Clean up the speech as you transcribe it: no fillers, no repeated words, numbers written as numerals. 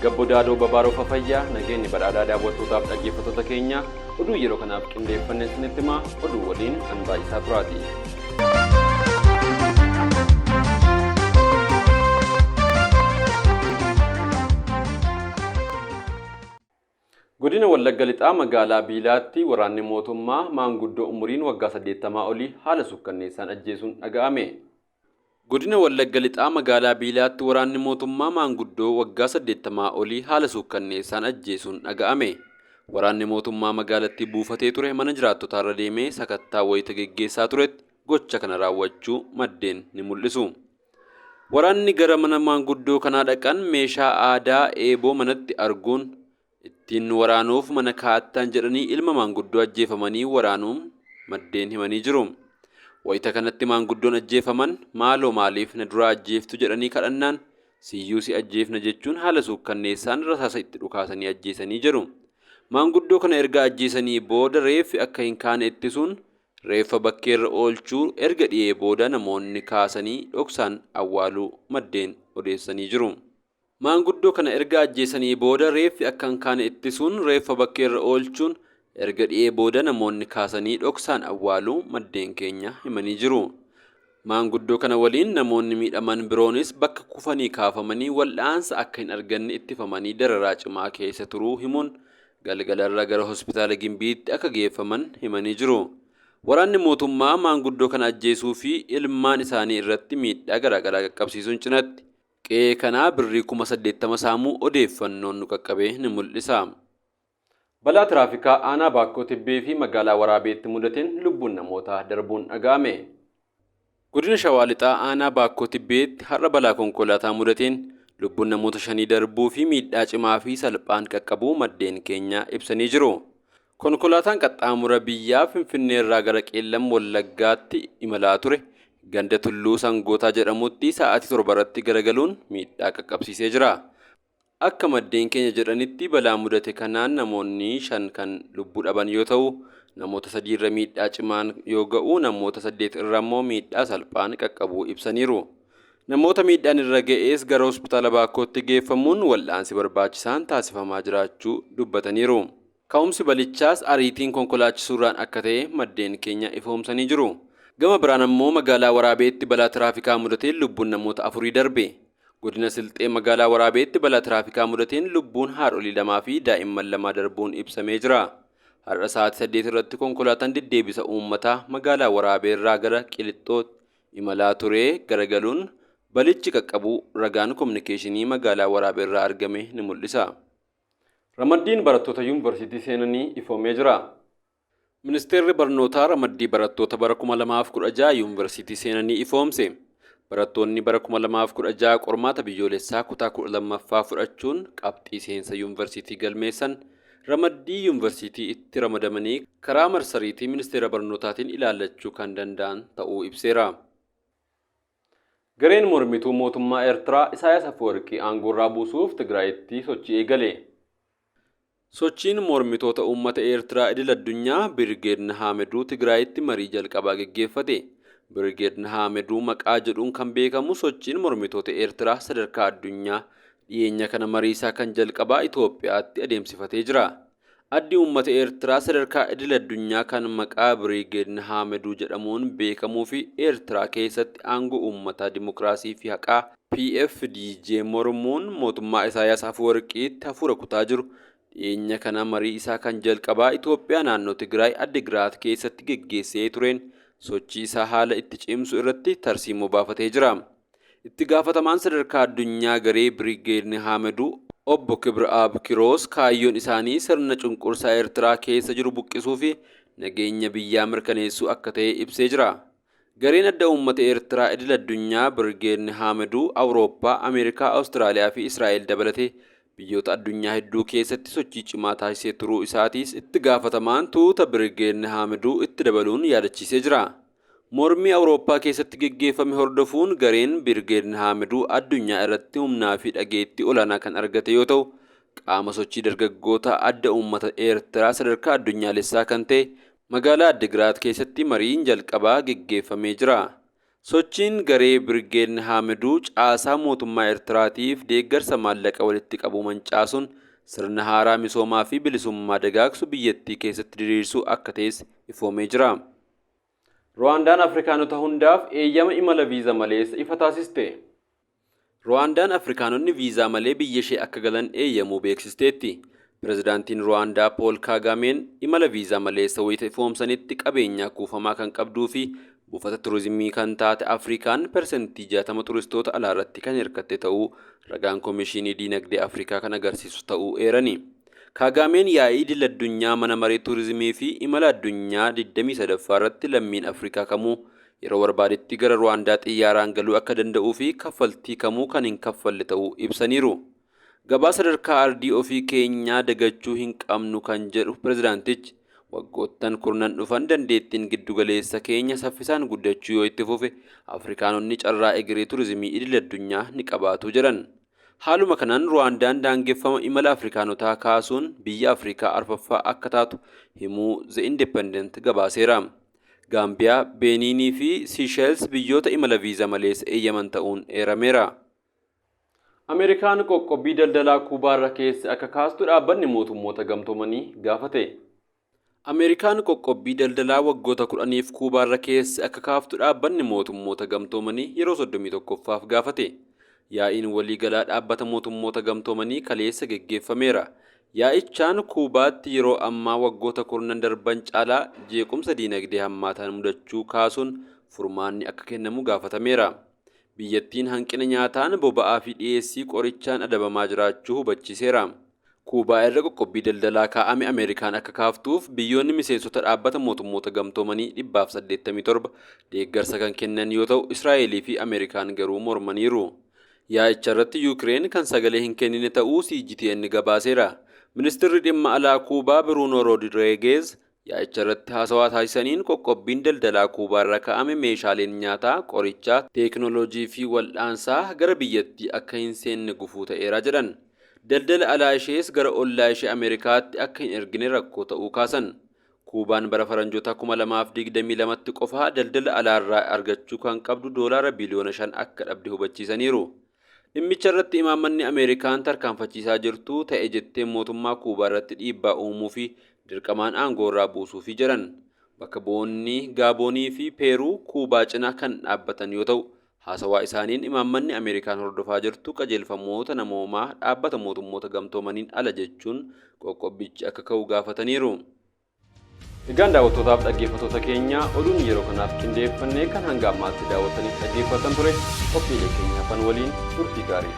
Gabbo Daadoo Babaaroo Fafayyaa nageenyi badhaadhaa daawwattootaaf dhaggeeffattoota keenya oduu yeroo kanaaf qindeeffanne isinitti himaa oduu waliin an baay'isaa turaati. Godina Wallagga Lixaa magaalaa Biilaatti waraanni mootummaa maanguddoo umuriin waggaa 80 olii haala sukkanneessaan ajjeesuun dhaga'ame. Godina Wallagga Lixaa magaalaa Biilaatti waraanni mootummaa maanguddoo waggaa 80 olii haala sukkanneessaan ajjeesuun dhaga'ame. Waraanni mootummaa magaalattii buufatee ture mana jiraattotaarra deemee sakattaa wayita geggeessaa turetti gocha kana raawwachuu maddeen ni mul'isu. Waraanni gara mana maanguddoo kanaa dhaqan meeshaa aadaa eeboo manatti arguun ittiin waraanuuf mana kaa'attan jedhanii ilma maanguddoo ajjeefamanii waraanuun maddeen himanii jiru. Wayita kanatti maanguddoon ajjeefaman maaloo maaliif na duraa ajjeeftu jedhanii kadhannaan siyyuu si ajjeefna jechuun haala suukkanneessaan rasaasa itti dhukaasanii ajjeesanii jedhu. Maanguddoo kana erga ajjeesanii booda reeffi akka hin kaane ittisuun reeffa bakkeerra oolchuu erga dhiyee booda namoonni kaasanii dhoksaan awwaaluu maddeen odeessanii jiru. Maanguddoo kana erga ajjeesanii booda reeffi akka hin kaane ittisuun reeffa bakkeerra oolchuun erga dhiyee booda namoonni kaasanii dhoksaan awwaaluu maddeen keenya himanii jiru. Maanguddoo kana waliin namoonni miidhaman biroonis bakka kufanii kaafamanii wal'aansa akka hin arganne ittifamanii dararaa cimaa keessa turuu himuun galgalarra gara hospitaala Gimbiitti akka geeffaman himanii jiru. Waraanni mootummaa maanguddoo kana ajjeesuu fi ilmaan isaanii irratti miidhaa garaagaraa qaqqabsiisuun cinatti qe'ee kanaa birrii 80,000 saamuu odeeffannoon nu qaqqabee ni mul'isa. Balaa tiraafikaa aanaa Baakkoo Tibbee fi magaalaa Waraabeetti mudateen lubbuun namootaa darbuun dhaga'ame. Godina Shawaa Lixaa aanaa Baakkoo Tibbeetti har'a balaa konkolaataa mudateen lubbuun namoota 5 darbuu fi miidhaa cimaa fi salphaan qaqqabuu maddeen keenya ibsanii jiru. Konkolaataan qaxxaamura biyyaa Finfinneerraa gara Qeellam Wallaggaatti imalaa ture ganda Tulluu Sangootaa jedhamutti sa'aatii 7 irratti garagaluun miidhaa qaqqabsiisee jira. Akka maddeen keenya jedhanitti balaa mudate kanaan namoonni 5 kan lubbuu dhaban yoo ta'u, namoota 3 irra miidhaa cimaan yoo ga'u, namoota 8 irra immoo miidhaa salphaan qaqqabuu ibsaniiru. Namoota miidhaan irra ga'es gara hospitaala Baakkootti geeffamuun wal'aansi barbaachisaan taasifamaa jiraachuu dubbataniiru. Ka'umsi balichaas ariitiin konkolaachisuurraan akka ta'e maddeen keenya ifoomsanii jiru. Gama biraan ammoo magaalaa Waraabeetti balaa tiraafikaa mudateen lubbuun namoota 4 darbe. Godina Silxee magaalaa Waraabeetti balaa tiraafikaa mudateen lubbuun haadholii 2 fi daa'imman 2 darbuun ibsamee jira. Har'a sa'aatii 8 irratti konkolaataan deddeebisa uummataa magaalaa Waraabeerraa gara Qilixxootti imalaa ture garagaluun balichi qaqqabuu ragaan kominikeeshinii magaalaa Waraabeerraa argame ni mul'isa. Ramaddiin barattoota yuunivarsiitii seenanii ifoomee jira. Ministeerri barnootaa ramaddii barattoota bara 2016 yuunivarsiitii seenanii ifoomse. Barattoonni bara 2016 qormaata biyyoolessaa kutaa 12ffaa fudhachuun qabxii seensa yuunivarsiitii galmeessan ramaddii yuunivarsiitii itti ramadamanii karaa marsariitii ministeera barnootaatiin ilaallachuu kan danda'an ta'uu ibseera. Gareen mormituu mootummaa Eertiraa Isaayaas Afewerqii aangoorraa buusuuf Tigraayitti sochii eegale. Sochiin mormitoota uummata Eertiraa idil addunyaa Birgeed Nhaameduu Tigraayitti marii jalqabaa geggeeffate. Birgeed Nhaameduu maqaa jedhuun kan beekamu sochiin mormitoota Eertiraa sadarkaa addunyaa dhiyeenya kana marii isaa kan jalqabaa Itoophiyaatti adeemsifatee jira. Addi uummata Eertiraa sadarkaa idil addunyaa kan maqaa Birgeed Nhaameduu jedhamuun beekamuu fi Eertiraa keessatti aangoo uummataa dimokiraasii fi haqaa PFDJ mormuun mootummaa Isaayaas Afewerqiitti hafuura kutaa jiru dhiyeenya kana marii isaa kan jalqabaa Itoophiyaa naannoo Tigraay Addigiraat keessatti geggeessee tureen sochii isaa haala itti cimsu irratti tarsiimoo baafatee jira. Itti gaafatamaan sadarkaa addunyaa garee Birgeed Nhaameduu obbo Kibra'aab Kiroos kaayyoon isaanii sirna cunqursaa Eertiraa keessa jiru buqqisuu fi nageenya biyyaa mirkaneessuu akka ta'e ibsee jira. Gareen adda uummata Eertiraa idil addunyaa Birgeed Nhaameduu Awurooppaa, Ameerikaa, Awustiraaliyaa fi Israa'el dabalatee biyyoota addunyaa hedduu keessatti sochii cimaa taasisee turuu isaatiis itti gaafatamaan tuuta Birgeed Nhaameduu itti dabaluun yaadachiisee jira. Mormii Awurooppaa keessatti geggeeffame hordofuun gareen Birgeed Nhaameduu addunyaa irratti humnaa fi dhageettii olaanaa kan argate yoo ta'u, qaama sochii dargaggoota adda uummata Eertiraa sadarkaa addunyaalessaa kan ta'e magaalaa Addigiraat keessatti mariin jalqabaa geggeeffamee jira. Sochiin garee Birgeed Nhaameduu caasaa mootummaa Ertiraatiif deeggarsa maallaqa walitti qabuu mancaasuun sirna haaraa misoomaa fi bilisummaa dagaagsu biyyattii keessatti diriirsuu akka ta'es ifoomee jira. Ruwaandaan Afrikaanota hundaaf eeyyama imala viiza maleessa ifa taasiste. Ruwaandaan Afrikaanonni viizaa malee biyya ishee akka galan eeyyamuu beeksisteetti. Pirezidaantiin Ruwaandaa Pool Kaagameen imala viizaa maleessa wayita ifoomsanitti qabeenyaa kuufamaa kan qabduu fi buufata turizimii kan taate Afrikaan persentii 60 turistoota alaarratti kan hirkatte ta'uu ragaan Komishinii Diinagdee Afrikaa kan agarsiisu ta'uu eerani. Kaagaameen yaa'ii idil addunyaa mana maree turizimii fi imala addunyaa 23ffaa irratti lammiin Afrikaa kamuu yeroo barbaadetti gara Ruwaandaa xiyyaaraan galuu akka danda'uu fi kaffaltii kamuu kan hin kaffalle ta'uu ibsaniiru. Gabaa sadarkaa ardii ofii keenyaa dagachuu hin qabnu kan jedhu pirezidaantichi, waggoottan kurnan dhufan dandeettiin giddugaleessa keenya saffisaan guddachuu yoo itti fufe Afrikaanonni carraa egeree turizimii idil addunyaa ni qabaatu jedhan. Haaluma kanaan Ruwaandaan daangeffama imala Afrikaanotaa kaasuun biyya Afrikaa arfaffaa akka taatu himuu The Independent gabaaseera. Gaambiyaa, Beeniinii fi Siisheels biyyoota imala viiza maleessa eeyyaman ta'uun eerameera. Ameerikaan qoqqobbii daldalaa Kuubaarra keesse akka kaastu dhaabbanni mootummoota gamtoomanii gaafate. Ameerikaan qoqqobbii daldalaa waggoota 10f Kuubaarra keesse akka kaaftu dhaabbanni mootummoota gamtoomanii yeroo 31ffaaf gaafate. Yaa'iin waliigalaa dhaabbata mootummoota gamtoomanii kaleessa geggeeffameera. Yaa'ichaan Kuubaatti yeroo ammaa waggoota kurnan darban caalaa jeequmsa diinagdee hammaataan mudachuu kaasuun furmaanni akka kennamu gaafatameera. Biyyattiin hanqina nyaataan, boba'aa fi dhiyeessii qorichaan adabamaa jiraachuu hubachiiseera. Kuubaa irra qoqqobbii daldalaa kaa'ame Ameerikaan akka kaaftuuf biyyoonni miseensota dhaabbata mootummoota gamtoomanii 187 deeggarsa kan kennan yoo ta'u, Israa'elii fi Ameerikaan garuu mormaniiru. Yaa'icha irratti Yuukireen kan sagalee hin kennine ta'uu CGTN gabaaseera. Ministirri dhimma alaa Kuubaa Biruunoo Roodrigeez yaa'icha irratti haasawaa taasisaniin qoqqobbiin daldalaa Kuubaarra kaa'ame meeshaaleen nyaataa, qorichaa, teeknooloojii fi wal'aansaa gara biyyattii akka hin seenne gufuu ta'eera jedhan. Daldala alaa ishees gara ollaa ishee Ameerikaatti akka hin ergine rakkoo ta'uu kaasan. Kuubaan bara faranjoota 2022tti qofaa daldala alaarraa argachuu kan qabdu doolaara biliyoona 5 akka dhabde hubachiisaniiru. Dhimmicha irratti imaammanni Ameerikaan tarkaanfachiisaa jirtu ta'e jettee mootummaa Kuubaa irratti dhiibbaa uumuu fi dirqamaan aangoorraa buusuufi jedhan. Bakka bu'oonni Gaaboonii fi Peeruu Kuubaa cinaa kan dhaabbatan yoo ta'u, haasawaa isaaniin imaammanni Ameerikaan hordofaa jirtu qajeelfamoota namoomaa dhaabbata mootummoota gamtoomaniin ala jechuun qoqqobbichi akka ka'u gaafataniiru. Egaan daawwattootaaf dhaggeeffattoota keenya, oduun yeroo kanaaf qindeeffanne kan hanga ammaatti daawwattaniif dhaggeeffattan ture. Qophiilee keenya hafan waliin turtii gaarii.